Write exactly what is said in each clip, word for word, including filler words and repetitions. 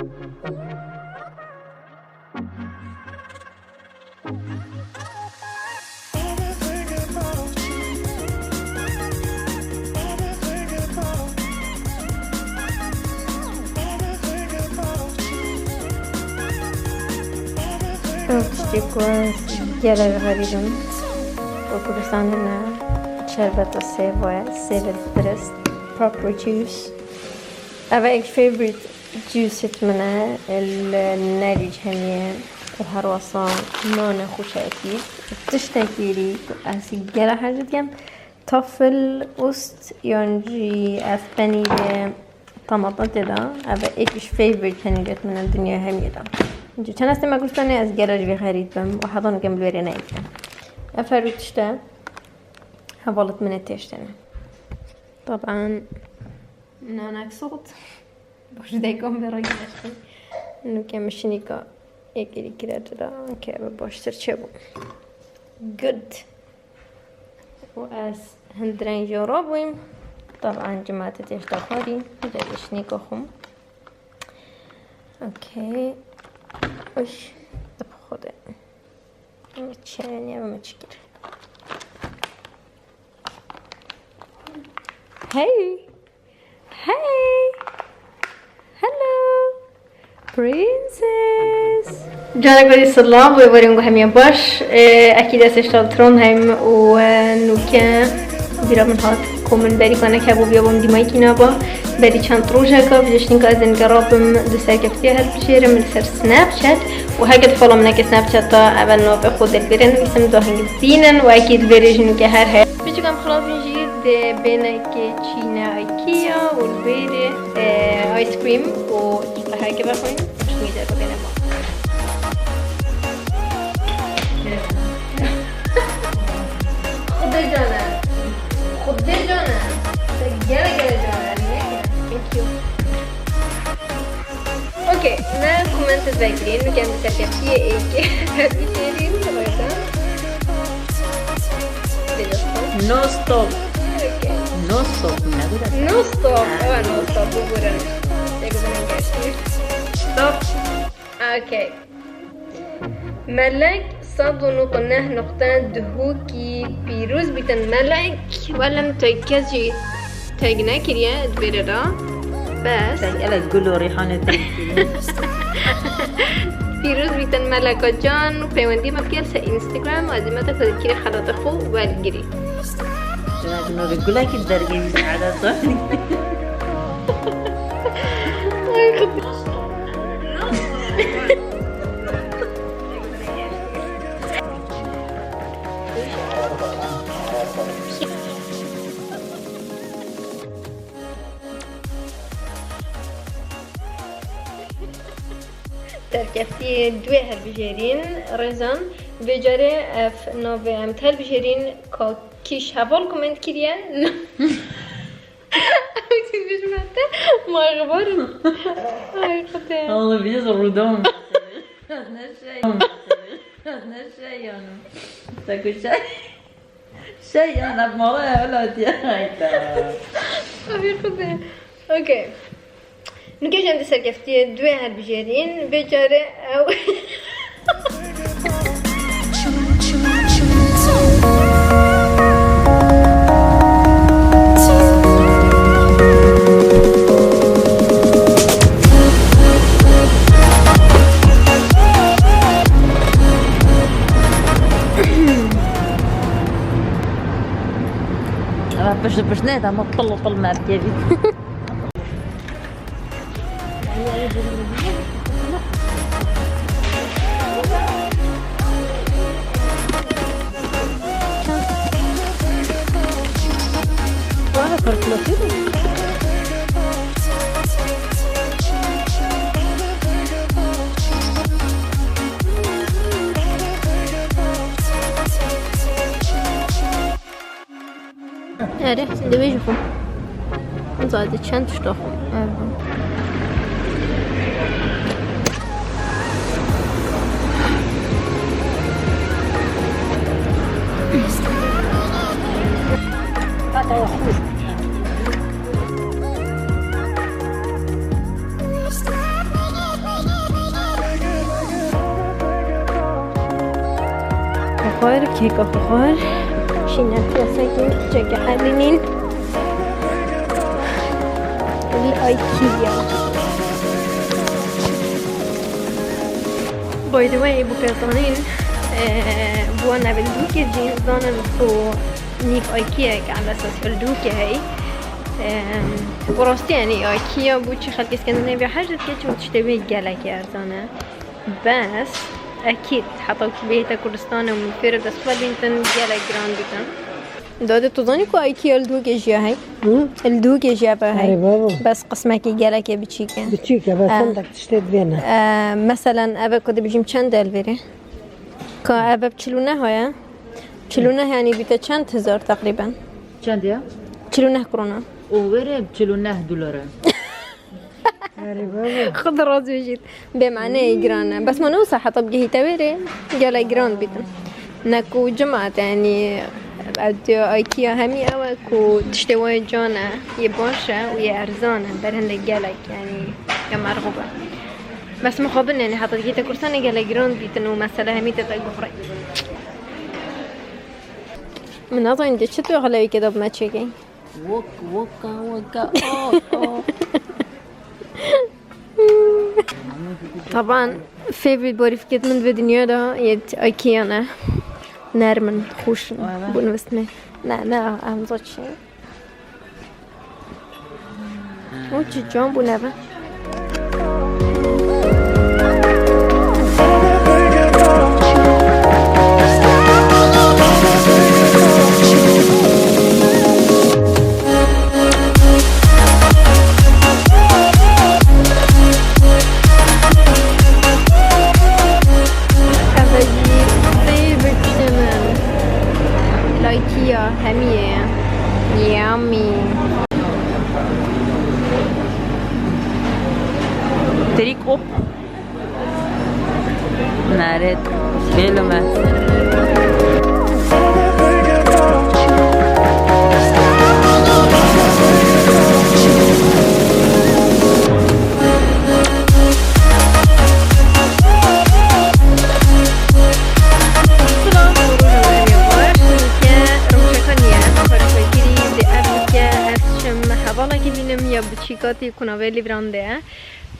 Ew tiştê ku ez gelek xerîb im, ku Kurdistan hene şerbeta sêv e, sêvê dipiris, proper juice. Ev e êk favorite juice min e, li nerî cihemiyê û herwasa nane xweş e ekîd. Tiştekî rî ku ez gelek hez dikim, tafil, ust, yan jî ev penîrê tamata tê de. Ev e êk ji favorite penîrêt min e dinya hemiyê de. Ji çend estê me Kurdistanê ez gelek ji vê xerîb bim û heta nukem li wêrê neyê. Ev her du tişt e hevalêt min ê têştene. Taban nanak sot. Baş daykan vê re gireştin. Nuke min şinîka êkê dî kire cida. Ke ev baştir çêbû. Good. Û ez hindirên jê re bûyim. Taban cimate têşta xwarî. Vê şinîka xwe. Okey. Uş. Dip xwe de. Çêniye ve mi çikir. Hey! Hey! Hello! Princess! Carek berî silav û êvarên ku hemiyan baş. Ee, ekîd ez hêşta li Trondheim û, ee, nûke bîra min hat ku min berî ka nekebû viya bûm dîmayî kî naba. Berî çend rojeka vê şinîka ez ên gerabim di serkeftiya hilbijêrim li ser Snapchat. Û heke tu follow min neke Snapchat-a, ev e navê xwe dê li vêrê nivîsim, dahingî bînin û ekîd li vêrê jî nûke her heye. Piçika em xilafin jî dê bêne kê çîne IKEA û li vêrê, e, ice cream û qehweke vexwin. Piştî jê re bêne ma. Xwedê can e. Xwedê can e. Te gele gele can e. Thank you. Okey, me komentê vekirîn, nuke em di serkeftiyê êkê vebijêrîn, rêza. Bêje stop. No stop. Okey. No stop, ne gure. No stop, ewa no stop, bibûrin. Tê guzaran gerçekten. Stop. Okey. Melek sed û nod û neh nokte duhokî pîroz bîtin Melek. Welem tu kes jî tag nekiriye di vêrê de. Bes. Tag ele gul û rîhanê tag kiriye. Pîroz bîtin Meleka can û peywendî me bike li ser Instagram, ez ê me te ku dikirî xelatê xwe wergirî. Jina ji navê gulekî dergehî saedet zanî. Ay, Xwedê. Serkeftiyê duê hilbijêrîn, rêzan, vê carê ev navê em di hilbijêrîn ka kîş heval komend kiriye. Ew jî dijmin te, ma xebarim. Ay, Xwedê. Oğlum, biz rudom. Ne şey, ne şey yanım. Takı şey. Şey ya, ne mala ya, öyle diye. Hayda. Ay, Xwedê. Okey. Nûke jî em di serkeftiyê duê hilbijêrîn, vê carê ew. Ama pişt pişt ne, ama pıl pıl merkezi. Erê, dibêje xwe. Zade çend tişta xwe. Ev. Xwar, kêka xwar. Şîne piyasekê, çeke elînîn. Li IKEA. By the way, bû pê zanîn, e, bû navê li dûkê jî zanin ku nîv IKEA ke em esas li dûkê hey. E, û rastî, yanî, IKEA bû çi xelkê Skandinavya hej dike, çi tiştê wê gelekî erzan e. Bes, ekîd, heta ku bihête Kurdistanê û min fêr dest xwe bîntin, gelek giran bîtin. Dadê, tu zanî ku IKEA li dûkê jiya hey? Hı? Li dûkê jiya be hey. Erê babo. Bes qismekî gelekê biçîk e. Biçîk e, bes Eh. Hindek tiştê divê ne. Eh, meselen, eve ku dibijîm çend e li vêrê? Ka eve çil û neh e. Çil û neh yanî bîte çend hezar teqrîben? Çend ya? Çil û neh krona. O were çil û neh dolar e. Erê baba. Xwe razî jît. Bê maneyê giran e. Bes ma ne wisa heta bigihîte wê rê, gelek giran bîtin. Ne ku cima te, yanî, ev diyo IKEA hemî ew e ku tiştê wê can e, yê baş e û yê erzan e. Ber hindek gelek, yanî, ya merxûb e. Bes mixabin, yanî, heta digihîte Kurdistanê gelek giran bîtin û mesele hemî te te guhrê. Min nazanin de çi tu xelewî ke da bi me çêkey. Wok, woka, woka, oh, oh. Taban, favorite borîfkêt min di vê dinya de yê IKEA ne. Nermin, xweş in. Wala. Bû nivistine. Ne, ne, em zot çi. O çi can bû neve. Ev jî favorite min. Laikiya hemiyê. Yummy. Trîk op. Naret. Bêlime. Silav û roja we hemî baş. Hûn ke rewşeka nîye, xwe rewşekirî di ev ke ez çim hevalekî bînim ya biçîkatî ku navê Lîvran de ye.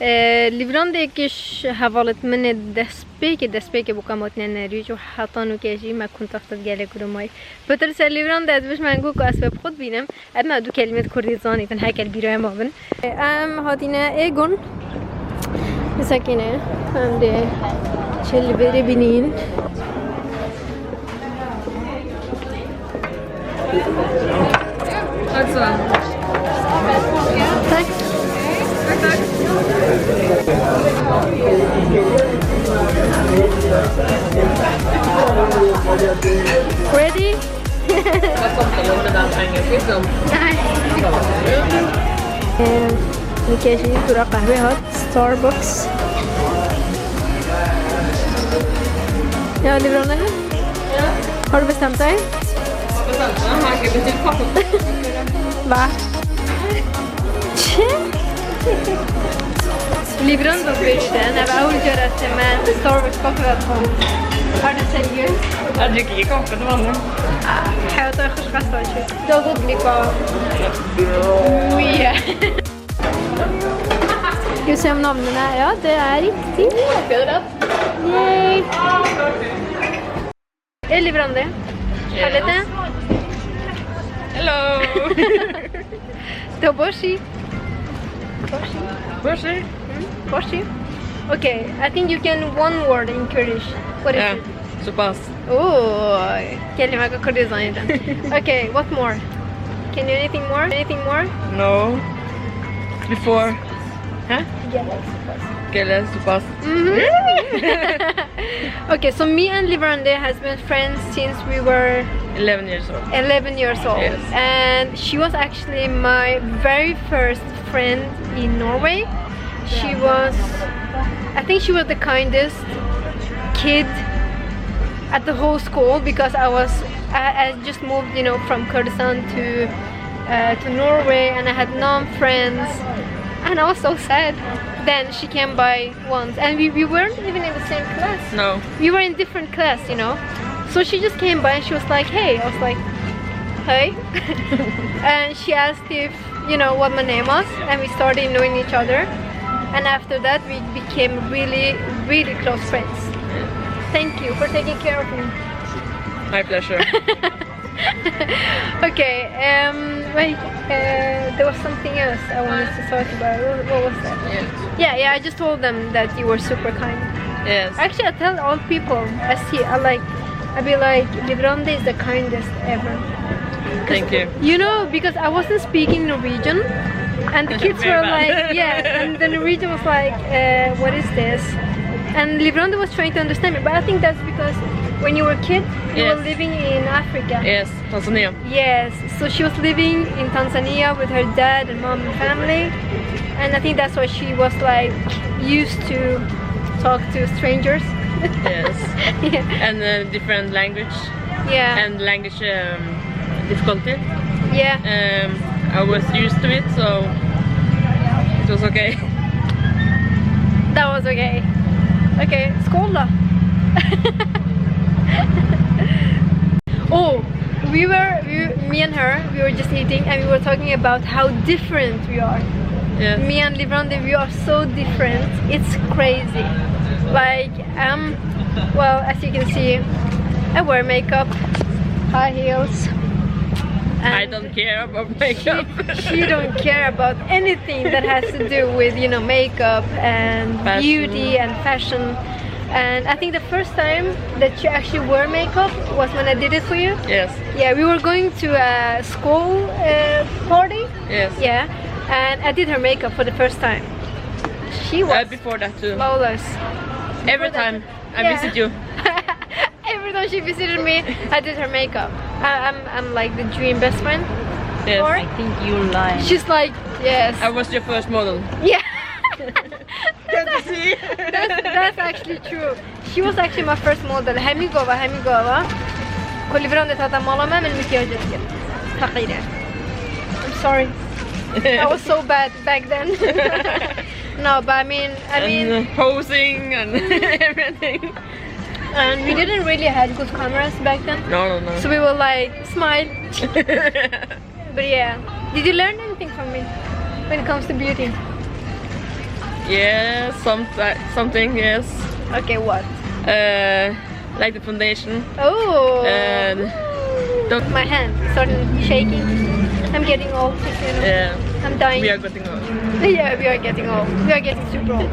E, Lîvran de yekî ji hevalêt min ê destpêkê, destpêkê bû ku em hatine Nerwîc û heta nûke jî me kontakta gelek gurûmayî. Pitir ser Lîvran de ez dibêjim, me got ku ez wê bi xwe dibînim. Em me du kelîmê di kurdî zanîbin, heke li bîroya me bin. Em hatine Êgon. Bisekîne. Em dê çi li vêrê bînîn. Hadi sana. Tak. Tak, tak. Ready? Nike jî tûra qehwê hat, Starbucks. Ya, Lîvran ne? Har du bestemt dig? Ba. Çi? Lîvran da pêşte, nebe ewil cara te me Starbucks coffee dot com. Har du sälj? Hadi ki kom kızım. Heyata xweş qesta çi. Da got lîpa. Wî ye. Yusem nam nina ya, de harî. Yay. Ê Lîvran de. Hello. Tu baş î? Baş î? Baş î? Hı? Baş î? Okay, I think you can one word in Kurdish. What is it? Spas. Oo, kelimeke Kurdî zanî te. Okay, what more? Can you anything more? Anything more? No. Before. Huh? Gelek spas. Gelek spas. Mhm. Okay, so me and Lîvran de has been friends since we were eleven years old. Eleven years old. Yes. And she was actually my very first friend in Norway. She was, I think she was the kindest kid at the whole school because I was, I, I just moved, you know, from Kurdistan to, uh, to Norway, and I had no friends, and I was so sad. Then she came by once, and we, we weren't even in the same class. No. We were in different class, you know. So she just came by and she was like, "Hey." I was like, "Hey." And she asked if, you know, what my name was, and we started knowing each other. And after that, we became really, really close friends. Thank you for taking care of me. My pleasure. Okay, um, wait, uh, there was something else I wanted to talk about. What, what was that? Yeah, yeah, I just told them that you were super kind. Yes. Actually, I tell all people I see, I like, I be like, "Livrande is the kindest ever." Thank you. You know, because I wasn't speaking Norwegian, and the kids Very were bad. Like, yeah, and the Norwegian was like, uh, "What is this?" And Livrande was trying to understand me, but I think that's because when you were a kid, you were Yes. Living in Africa. Yes, Tanzania. Yes, so she was living in Tanzania with her dad and mom and family, and I think that's why she was like used to talk to strangers. Yes. Yeah. And uh, different language. Yeah. And language um, difficulty. Yeah. Um, I was used to it, so it was okay. That was okay. Okay, skål då. Oh, we were, we, me and her, we were just eating and we were talking about how different we are. Yes. Me and Livrande, we are so different. It's crazy. Like, um, well, as you can see, I wear makeup, high heels. I And don't care about she, makeup. she don't care about anything that has to do with, you know, makeup and Fashion. Beauty and fashion. And I think the first time that you actually wore makeup was when I did it for you. Yes. Yeah, we were going to a school uh, party. Yes. Yeah, and I did her makeup for the first time. She was Uh, before that too. Flawless. Every Before that time I Yeah. visit you. Every time she visited me, I did her makeup. I, I'm, I'm like the dream best friend. Yes. Or I think you're lying. She's like, yes. I was your first model. Yeah. Good to see. That's, that's actually true. She was actually my first model. Hemî gava, hemî gava. Ku Livrande hate mala me, min mikyajê dikir. Feqîr e. I'm sorry. I was so bad back then. No, but I mean, I mean, And uh, posing and everything. And we didn't really had good cameras back then. No, no, no. So we were like, "Smile." But yeah. Did you learn anything from me when it comes to beauty? Yeah, some something, yes. Okay, what? Uh, like the foundation. Oh. And don't My hand started shaking. I'm getting old. You know? Yeah. I'm dying. We are getting old. Yeah, we are getting old. We are getting super old.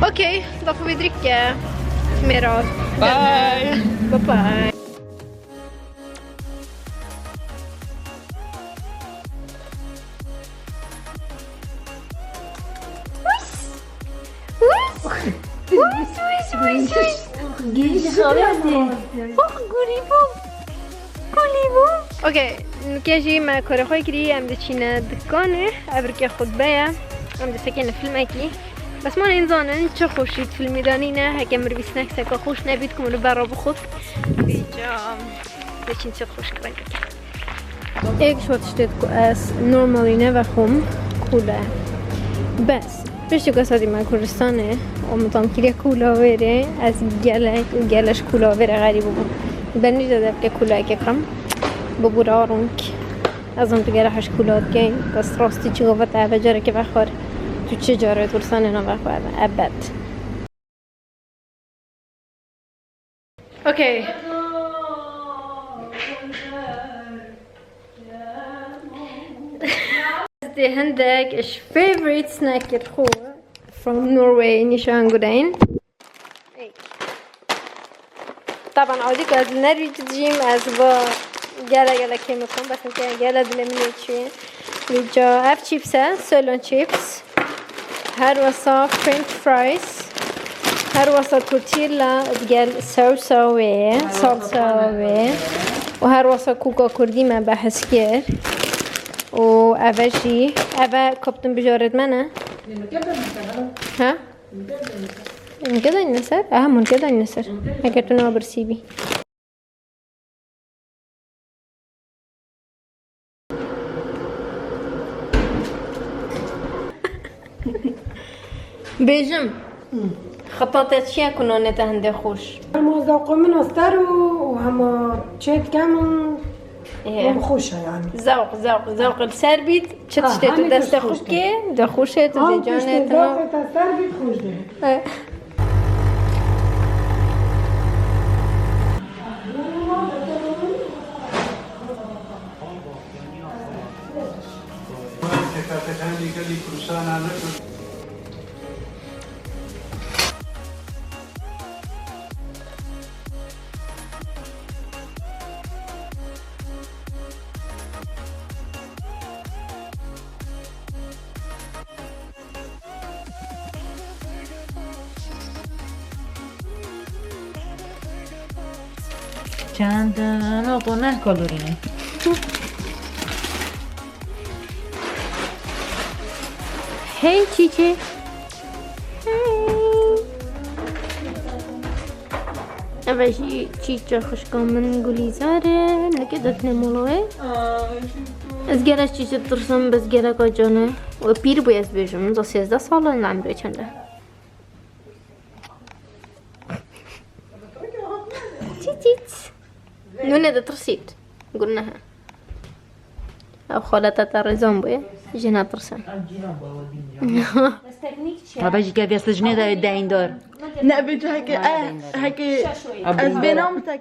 Okay, daqî vê dirî ke. Mêra. Bye. Bye bye. Genç xalatê. Oh, gurîbû. Gurîbû. Okay, nûke jî me karê xwe kirî, em diçîne dikanê, ev rike xutbe ye, em disekêne filmekî. Bes ma nêzanin çi xweşî filmî danîne, heke mirov snackseke xweş nebît ku mirov bera bixwit. Vêca diçîn çi xweş kirî. Êk ji tiştê ku ez normalî nevexwim kûle. Bes, piştî ku ez hatîme Kurdistanê û min tam kiriye kûla wêrê, ez gelek û gelek ji kûla wêrê xerîb bûm. Benî de devke kûleke kam bibûre arunk. Ez û tu gelek hej kûla dikeyn. Bes rastî çi gava te eve carekê vexwar. Tu çi carê Kurdistanê nevexwar ebed. Okay. Ez dê hindek ji favorite snackê xwe from Norway nîşan gudeyn. Taban, awdî ku ez li Norway dijîm, ez va gele gele kêm dikim, bes nike gele dilê min ê çûyê. Vêca ev chips e, sirloin chips. Her wesa French fries. Her wesa tortilla digel sewsa wê, salsa wê. Û her wesa kûka kurdî me behs kir. Û eve jî, eve kaptin bijarêt me ne? Ha? Hûn kê danîne ser? Aha, hûn kê danîne ser? Eger tu nabirsî bî. Bêjim, xeta te çi ye ku nanê te hindê xweş? Em zewqa min a ser û, û Hema çêt kem û Ê, hûn xweş e yani. Zewq, zewq, zewq li ser bît. Çi Ha, tiştê tu hemî destê tişt xwe xweş bike, de xweş e, tu Ha, dê canê tiştê tu zewqê te ser bît xweş de. He. Çend, no, to neh kalorî ne. Hey çîçê. Hey. Eve jî çîçe xişka min Gulîzar e. Neke detine moloye. Ez gerek çîçe tirsim, bes gerek acane. O pîr bû ez bêjim. Za sêzdeh sal in, emrê çend e? Çîçîç. Nûne ditirsît. Guneh e. Ev xaleta te rêzan bûye. Jina tirse. Hebe jî ke vê sijnê de deyndar. Ne, bi heke, eh, heke ez bênam te